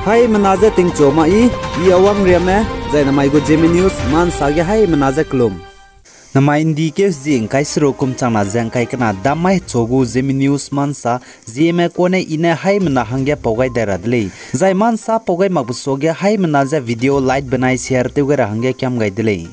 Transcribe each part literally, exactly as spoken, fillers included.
Haimena je tingchu ma i, i Awang Riame, zai namai gu Zeme News, mansa ge haimena je kelum. Namai ’ndi keu zi ’ngkai seruk kum changna ze ’ngkai kena damai hechu gu Zeme News mansa, Zeme kune i ne haimena hangge pau gai dai ra de lei. Zai mansa pau gai makbe suage haimena je video like benai share tew gai ra hangge kiam gai de lei.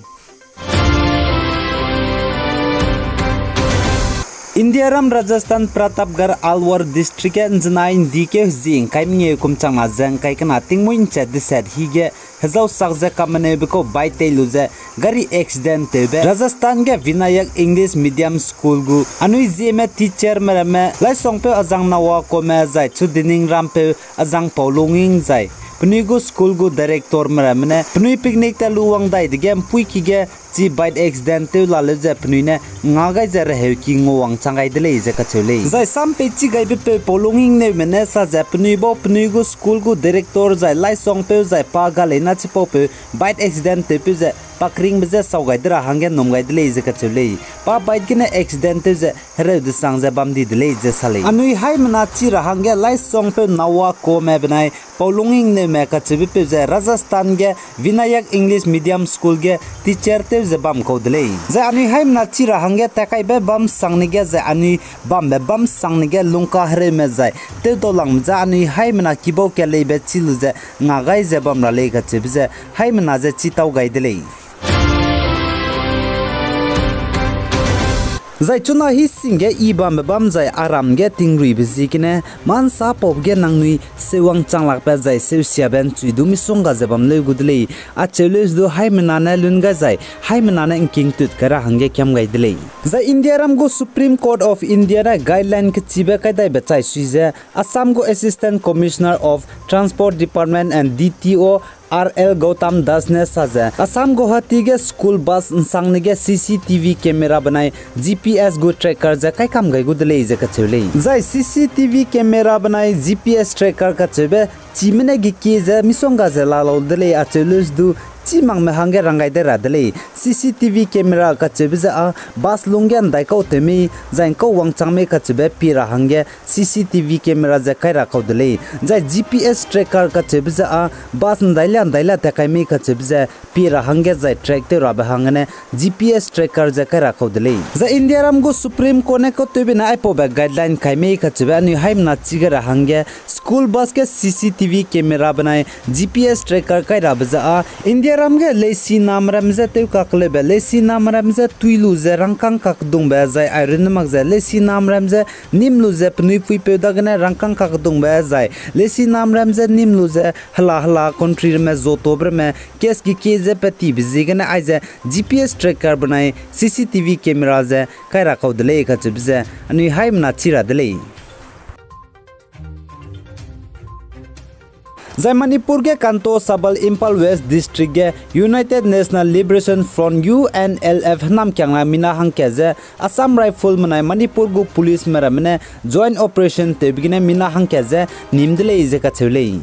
Indiaram Rajasthan Pratapgarh Alwar District ge ’nzenai ’ndi keu zi ’ngkai mengeu kum changna ze ’ngkai kena tingmuî ’nchat deset hi ge hezau sak ze kameneube kau bike tei lu ze gari accident tewbe Rajasthan ge Vinayak English Medium School gu anui Zeme teacherme ramme Laisongpeu azang Nawa Kome zai Chudining Rampeu azang Paulunging zai penui gu school gu directorme ramme ne penui picnic tat lu wang dai dege ’mpuîki ge chi bike accident tew laleu ze penui ne nga gai ze reheuki nguawang chang gai de lei ze kacheu lei. Zai sam peichi gaibepeu Paulunging Neume ne sa ze penui bau penui gu school gu director zai Laisongpeu zai pa galeina chipaupeu bike accident tewpeu ze pakringbe je sau gai de ra hangge num gai de lei ze kacheu lei. Pa bike gene accident tew ze hereu desang ze bam di de lei ze sa lei. Anui haimena chi ra hangge Laisongpeu Nawa Kome benai Paulunging Neume kacheubepeu ze Rajasthan ge Vinayak English Medium School ge teacher tew ze bam kau de lei. Zai anui haimena chi ra hangge tatkaibe bam sangne ge zai anui bambe bam sangne ge lungka hereume zai tewdau langme je anui haimena kibau keleibe chi lu ze nga gai ze bam ra lei kacheube ze haimena je chi tau gai de lei. Zai chuna hi sing ge i bambe bam zai aram ge tingruibe ziegene, mansa paube ge nangnui seuwang changlakbe zai seusiabe ’nchui du misongga ze bam leu gu de lei, acheu leu du haimena ne lun gai zai, haimena ne ’ngkingtut kai ra hangge kiam gai de lei. Zai Indiaram gu Supreme Court of India ne guideline kechibe kai daibe chai sui ze, Assam gu Assistant Commissioner of Transport Department and D T O R L Gautam Das ne sa ze, Assam Guwahati ge school bus ’nsangne ge C C T V camera benai G P S gu tracker ze kaikam gai gu de lei ze kacheu lei. Zai C C T V camera benai G P S tracker kacheube chime ne gekie ze misongga ze la lau de lei acheu leu du, chî makme hangge rang gai dai ra de lei. C C T V camera kacheube ze â bus lungge ’ndaikau tew mei, zai ’ngkau wangchang mei kacheube pie ra hangge C C T V camera ze kai ra kau de lei. Zai G P S tracker kacheube ze â bus ’ndailia ’ndailia tat kai mei kacheube ze pie ra hangge zai track tew rabe hanggene G P S tracker ze kai ra kau de lei. Zai Indiaram gu Supreme Court ne kautewbe ne aipaube guideline kai mei kacheube anui haimena chi gai ra hangge school bus ge C C T V camera benai G P S tracker kai rabe ze â Indiaram ge leisi name ram ze tewkakleube, leisi name ram ze tui lu ze rangkâng kakdungbe zai airunne mak ze leisi name ram ze nîm lu ze penui puipeu dagene rangkâng kakdungbe zai leisi name ram ze nîm lu ze hela hela country ramme zotobe ramme case gekie ze petibe ziegene aize G P S tracker benai C C T V camera ze kai ra kau de lei kacheube ze anui haimena chi ra de lei. Zai Manipur ge Kanto Sabal Imphal West District ge United National Liberation Front, U N L F, hênamkiangna mina hangkat ze Assam Rifle menai Manipur gu policeme ramme ne joint operation tewbe gene mina hangkat ze nîm de lei ze kacheu lei.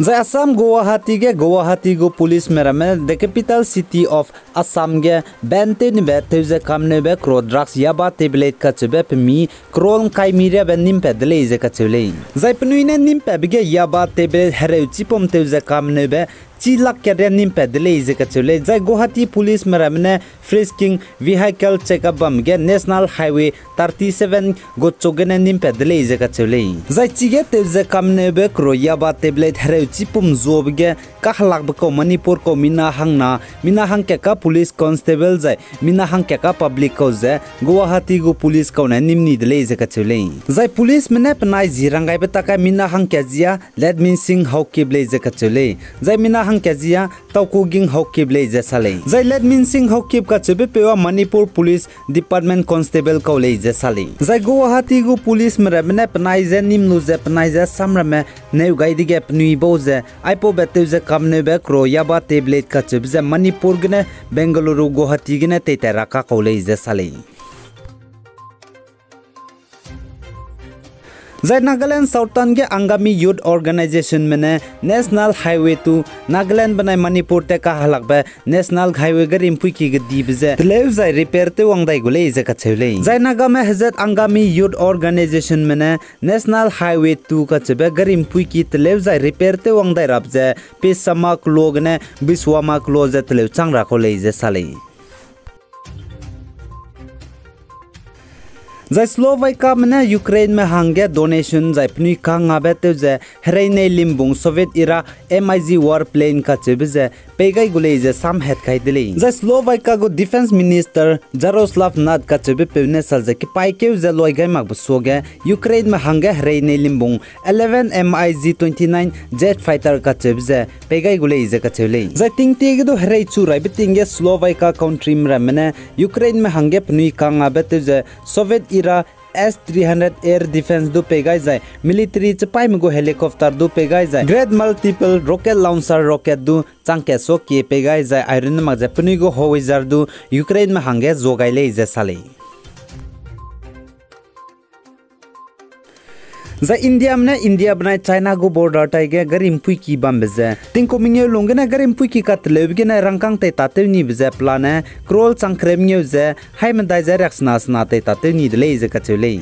Zai Assam Guwahati ge Guwahati gu policeme ramme the capital city of Assam ge ban tew nibe tew ze kameneube kro drugs yaba tablet kacheube pemi kro ’ngkai mi riabe nîm pat de lei ze kacheu lei. Zai penui ne nîm patbe ge yaba tablet hereu chipum tew ze kameneube chi lak kat ria nîm pat de lei ze kacheu lei. Zai Guwahati policeme ramme ne frisking vehicle check up bam ge National Highway thirty seven gu chuk gene nîm pat de lei ze kacheu lei. Zai chige tew ze kameneube kro yaba tablet hereu chipum zuabe ge kahelakbe kau Manipur kau mina hangna, mina hangkat ka police constable zai mina hangkat ka public kau ze Guwahati gu police kau ne nîm ni de lei ze kacheu lei. Zai policeme ne penai zi ranggaibe tak ge mina hangkat zia Letminsing Haokip lei ze kacheu lei. Zai mina hangkat zia Taokuging Haokip lei ze sa lei. Zai Letminsing Haokip kacheubepeu â Manipur Police Department constable kau lei ze sa lei. Zai Guwahati gu policeme ramme ne penai ze nîm lu ze penai ze samramme neu gai dege penui bau ze aipaube tew ze kameneube kro yaba tablet kacheube ze Manipur gene Bengaluru Guwahati gene teitat ra kakau lei ze sa lei. Zai Nagaland Southern ge Angami Youth Organizationme ne National Highway two Nagaland benai Manipur tat kahelakbe National Highway gari mpuiki kedibe ze teleu zai repair tew wang dai gu lei ze kacheu lei. Zai Nagame hezat Angami Youth Organizationme ne National Highway two kacheube gari mpuiki teleu zai repair tew wang dai rap ze Pisama Klo gene Biswama Klo ze teleu chang ra kau lei ze sa lei. Zai Slovakiame ne Ukraineme hangge donation zai penui kangabe tew ze herei nei limbung Soviet era MiG warplane kacheube ze pei gai gu lei ze samhat kai de lei. Zai Slovakia gu Defence Minister Jaroslav Nat kacheube peu ne sa ze kepaîkeu ze loi gai makbe suage Ukraineme hangge herei nei limbung eleven MiG twenty-nine jet fighter kacheube ze pei gai gu lei ze kacheu lei. Zai tingtie ge du herei chu raibe ting ge Slovakia countryme ramme ne Ukraineme hangge penui kangabe tew ze Soviet era S three hundred air defence du pei gai zai military chipaîme gu helicopter du pei gai zai Grad multiple rocket launcher rocket du changkat suakie pei gai zai airunne mak ze penui gu howitzer du Ukraineme hangge zua gai lei ze sa lei. Zai Indiame ne India benai China gu border taige gari mpuiki bambe ze tingkum mengeu lung gene gari mpuiki kateleube gene rangkâng tei tatew nibe ze pelane crore changkereu mengeu ze haimedai ze riaksena sena tei tatew ni de lei ze kacheu lei.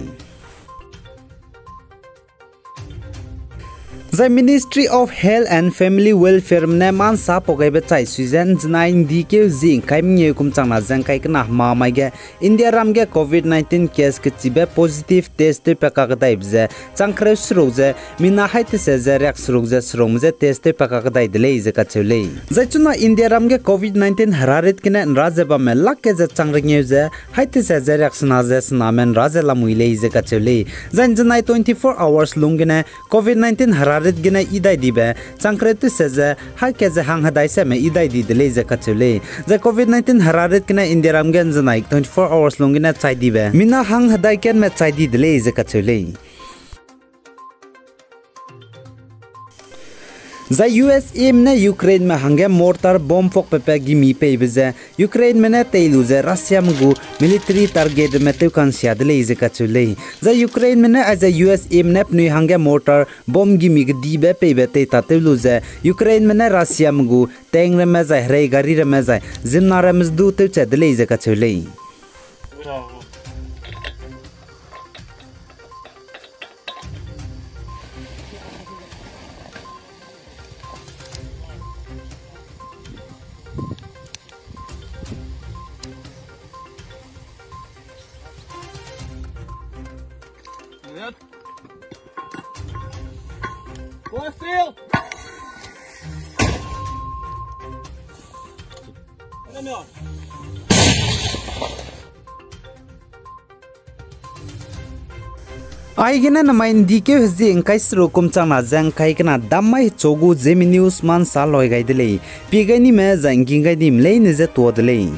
Zai Ministry of Health and Family Welfareme ne mansa pau gaibe chai sui ze nzenai ndikeu zie ngkai mengeu kum changna ze ngkai kena hemamai ge Indiaram ge Covid nineteen case kechibe positive test tewpat kakdaibe ze changkereu seruk ze mina haî tese ze riakseruk ze serukme je test tewpat kakdai de lei ze kacheu lei. Zai chuna Indiaram ge Covid nineteen herarit gene nra ze bamme lak ke ze chang rengeu ze haî tese ze riaksena ze sename nra ze lamui lei ze kacheu lei. Zai nzenai twenty-four hours lung gene Covid nineteen herarit gene idai dibe changkereu tese ze haî ke ze hang hedai seme idai di de lei ze kacheu lei. Zai Covid nineteen herarit gene Indiaram ge nzenai twenty-four hours lung gene chai dibe mina hang hedai kenme chai di de lei ze kacheu lei. Zai USAme ne Ukraineme hangge mortar bomb pokpepe gimi peibe ze Ukraineme ne tei lu ze Russiame gu military targetme tewka'nsia de lei ze kacheu lei. Zai Ukraineme ne aize USAme ne penui hangge mortar bomb gimi kedibe peibe tei tatew lu ze Ukraineme ne Russiame gu tank ramme zai herei gari ramme zai ziemmena ramme du tewchat de lei ze kacheu lei. Aigene namai ndikeu hezie ngkai seruk kum changna ze ngkai kena dam mai hechu gu Zeme News mansa loi gai de lei. Pie gai nime zai ngking gai nime leine je tuâ de lei.